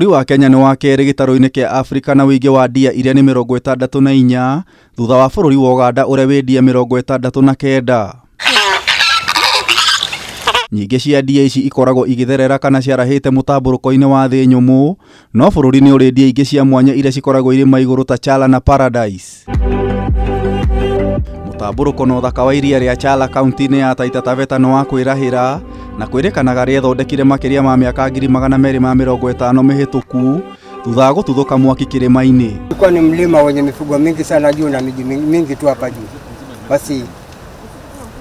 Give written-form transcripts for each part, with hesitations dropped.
Bũrũri wa Kenya nĩ wa kerĩ gĩtarũ-inĩ kĩa Afrika na ũingĩ wa ndia iria nĩ 64 thutha wa bũrũri wa Ũganda ũrĩa wĩ ndia 69. Nyingĩ cia ndia ici ikoragwo igĩtherera kana ciarahĩte mũtambũrũko-inĩ wa thĩ nyũmũ, no bũrũri nĩ ũrĩ ndia ingĩ cia mwanya iria cikoragwo irĩma igũrũ ta Chala na Paradise. Mũtambũrũko na ũthaka wa iria rĩa Chala kaunti-inĩ ya Taita Taveta nĩ wa kwĩrahĩra na kwĩrĩkanaga rĩethondekire makĩria ma mĩaka 250,000 mĩhĩtũku thutha wa gũtuthũka mwaki kĩrĩma-inĩ. Ulikuwa ni mlima wenye mifugo mingi sana juu na miji mingi tu hapa juu. Basi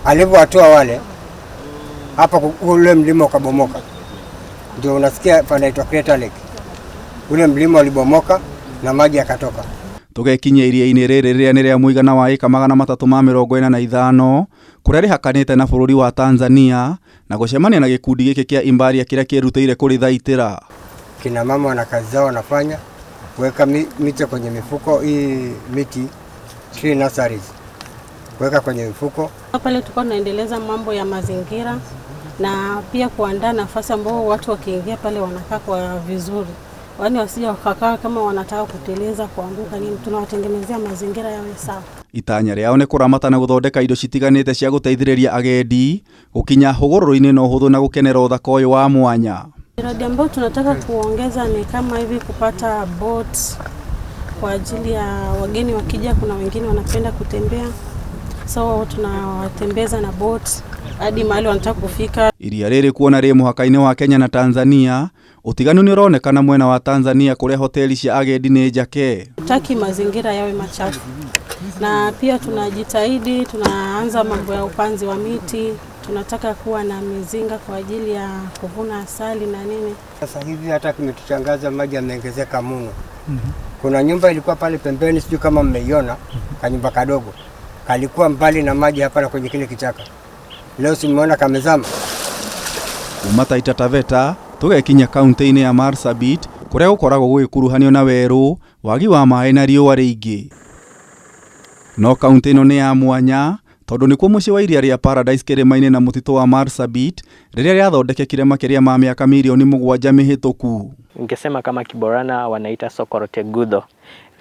alivyowatoa wale hapa, ule mlima ukabomoka, ndio unasikia panaitwa Crater Lake. Ule mlima ulibomoka na maji yakatoka. Tũgekinyia iria-inĩ rĩrĩ rĩrĩa nĩ rĩa mũigana wa ĩka 345 kũrĩa rĩhakanĩte na bũrũri wa Tanzania na gũcemania na gĩkundi gĩkĩ kĩa Imbaria kĩrĩa kĩrutĩire kũrĩthaitĩra. Kina mama wana kazi zao wanafanya kuweka miche kwenye mifuko, hii miti tree nurseries, kuweka kwenye mifuko. Pale tulikuwa tunaendeleza mambo ya mazingira na pia kuandaa nafasi ambao watu wakiingia pale wanakaa kwa vizuri, yaani wasije wakakaa kama wanataka kuteleza, kuanguka nini, tunawatengenezea mazingira yawe sawa. Itanya rĩao nĩ kũramata na gũthondeka indo citiganĩte cia gũteithĩrĩria agendi gũkinya hũgũrũrũ-inĩ na ũhũthũ na gũkenera ũthaka ũyũ wa mwanya. Miradi ambayo tunataka kuongeza ni kama hivi kupata boat kwa ajili ya wageni wakija, kuna wengine wanapenda kutembea, so tunawatembeza na boat hadi mahali wanataka kufika. Iria rĩrĩ kuona rĩ mũhaka-inĩ wa Kenya na Tanzania, ũtiganu nĩ ũronekana mwena wa Tanzania kũrĩa hoteli cia agendi nĩ njake. Hatutaki mazingira yawe machafu, na pia tunajitahidi, tunaanza mambo ya upanzi wa miti, tunataka kuwa na mizinga kwa ajili ya kuvuna asali na nini. Sasa hivi hata kimetushangaza, maji yameongezeka mno. Kuna nyumba ilikuwa pale pembeni, sijui kama mmeiona, kanyumba kadogo kalikuwa mbali na maji hapa na kwenye kile kichaka. Leo simeona kamezama. Kuma Taita Taveta tũgekinya kaunti-inĩ ya Marsabit kũrĩa gũkoragwo gũgĩkuruhanio na werũ, wagi wa maĩ na riũa rĩingĩ. No kaunti ĩno nĩ ya mwanya tondũ nĩkuo mũciĩ wa iria rĩa Paradise kĩrĩma-inĩ na mũtitũ wa Marsabit rĩrĩa rĩathondekekire makĩria ma mĩaka mirioni 7 mĩhĩtũku. Ningesema kama Kiborana wanaita Sokorote Gudho.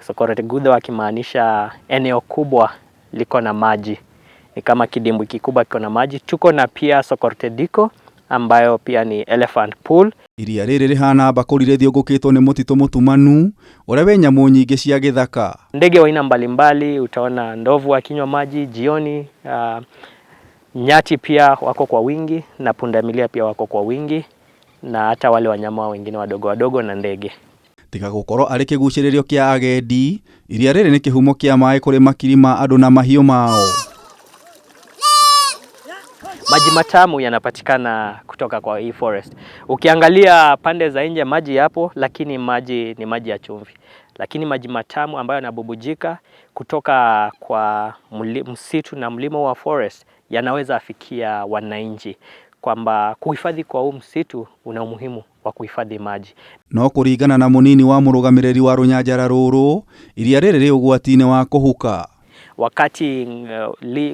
Sokorote Gudho akimaanisha eneo kubwa liko na maji, ni kama kidimbwi kikubwa kiko na maji. Tuko na pia Sokorote Diko ambayo pia ni elephant pool. Iria rĩrĩ rĩhana mbakũri rĩthiũngũkĩtwo nĩ mũtitũ mũtumanu ũrĩa wĩ nyamũ nyingĩ cia gĩthaka. Ndege wa aina mbalimbali, utaona ndovu akinywa maji jioni, nyati pia wako kwa wingi na pundamilia pia wako kwa wingi na hata wale wanyama wengine wadogo wadogo na ndege. Tiga gũkorwo arĩ kĩgucĩrĩrio kĩa agendi, iria rĩrĩ nĩ kĩhumo kĩa maĩ kũrĩ makiri ma andũ na mahiũ mao. Maji matamu yanapatikana kutoka kwa hii forest. Ukiangalia pande za nje maji yapo, lakini maji ni maji ya chumvi. Lakini maji matamu ambayo yanabubujika kutoka kwa msitu na mlima wa forest yanaweza afikia wananchi, kwamba kuhifadhi kwa huu msitu una umuhimu wa kuhifadhi maji. No kũringana na mũnini wa mũrũgamĩrĩri wa rũnyanjara rũrũ, iria rĩrĩ rĩ ũgwati-inĩ wa kũhuka. Wakati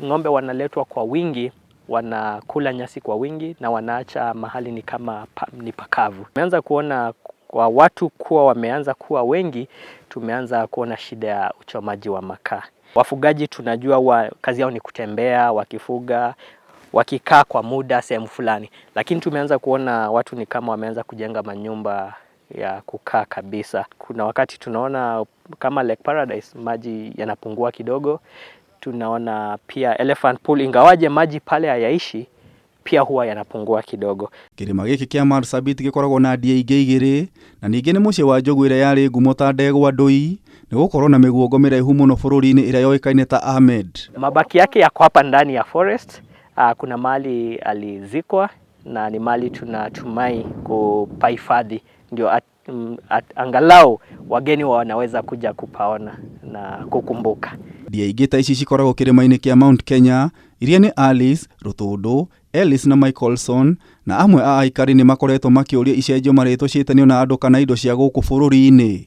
ng'ombe wanaletwa kwa wingi, wanakula nyasi kwa wingi na wanaacha mahali ni kama ni pakavu. Tumeanza kuona kwa watu kuwa wameanza kuwa wengi, tumeanza kuona shida ya uchomaji wa makaa. Wafugaji tunajua kazi yao ni kutembea, wakifuga, wakikaa kwa muda sehemu fulani. Lakini tumeanza kuona watu ni kama wameanza kujenga manyumba ya kukaa kabisa. Kuna wakati tunaona kama Lake Paradise maji yanapungua kidogo. Tunaona pia Elephant Pool ingawaje maji pale hayaishi pia huwa yanapungua kidogo. Kĩrĩma gĩkĩ kĩa Marsabit gĩkoragwo na ndia ingĩ igĩrĩ na ningĩ nĩ mũciĩ wa njogu ĩrĩa yarĩ ngumo ta ndegwa ndũi nĩ gũkorwo na mĩguongo mĩraihu mũno bũrũri-inĩ ĩrĩa yoĩkaine ta Ahmed. Mabaki yake yako hapa ndani ya forest. Kuna mahali alizikwa na ni mahali tunatumai kupahifadhi ndio angalau wageni wanaweza kuja kupaona na kukumbuka. Ndia ingĩ ta ici cikoragwo kĩrĩma-inĩ kĩa Mount Kenya iria nĩ Alice, Rũtũndũ, Ellis na Michelson na amwe a aikari nĩ makoretwo makĩũria icenjio marĩtwa ciĩtanio na andũ kana indo cia gũkũ bũrũri-inĩ.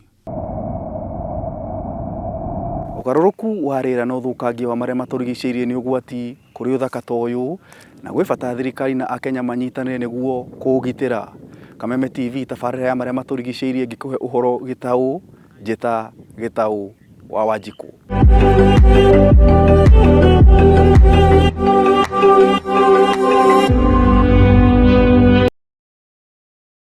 Ũgarũrũku wa rĩera na ũthũkangia wa marĩa matũrigicĩirie nĩ ũgwati kũrĩ ũthaka ta ũyũ na gwĩ bata thirikari na akenya manyitanĩre nĩguo kũũgitĩra. Kameme TV tabarĩra ya marĩa matũrigicĩirie ngĩkũhe ũhoro gĩtaũ njĩta gĩtaũ wa Wanjikũ.